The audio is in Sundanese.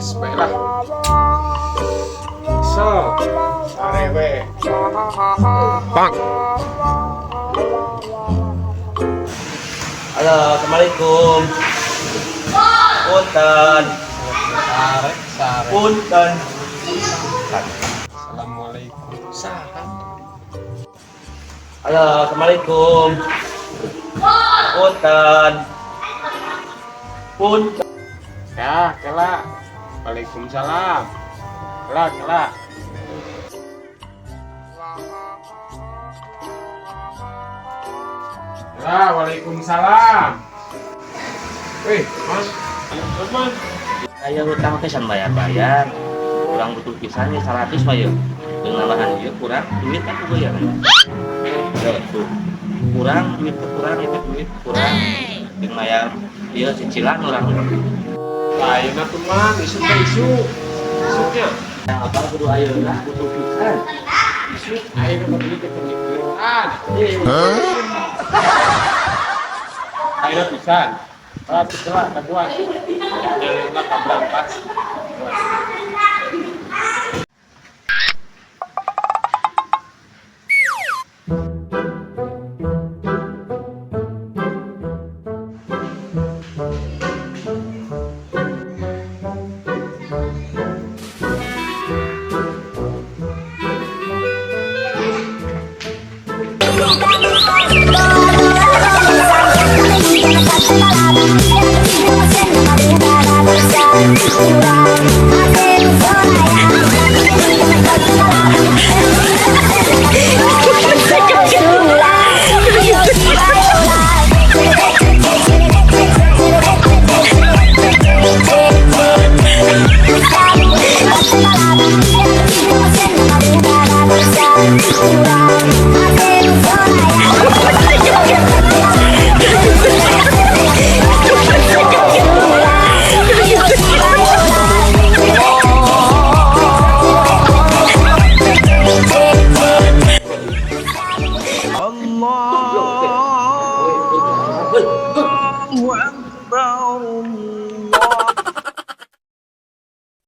Geus bae lah. So, sare we. Bang. Halo, assalamualaikum. Punten. Sare, sare. Punten. Assalamualaikum. Saha? Halo, assalamualaikum. Punten. Punten. Ya, kela. Waalaikumsalam. Kela, kela. Ya, waalaikumsalam. Wih, Mang. Terus, Mang. Aya hutang teh can bayar-bayar. Kurang butuh pisan ya 100 mah yeuh. Jeung nambahan ieu kurang duit kan kudu ya. Ya, tuh. Kurang duit teh kurang itu duit kurang. Jeung mayar ieu cicilan urang. Lain atuh, Mang, isuk teh isuk. Isuknya. Yang apa kudu ayeuna butuh pisan. Isuk ayeuna mah duit teh pemikiran. Ayeuna pisan. Ah, lah, kabuan. Jangan ka Brantas.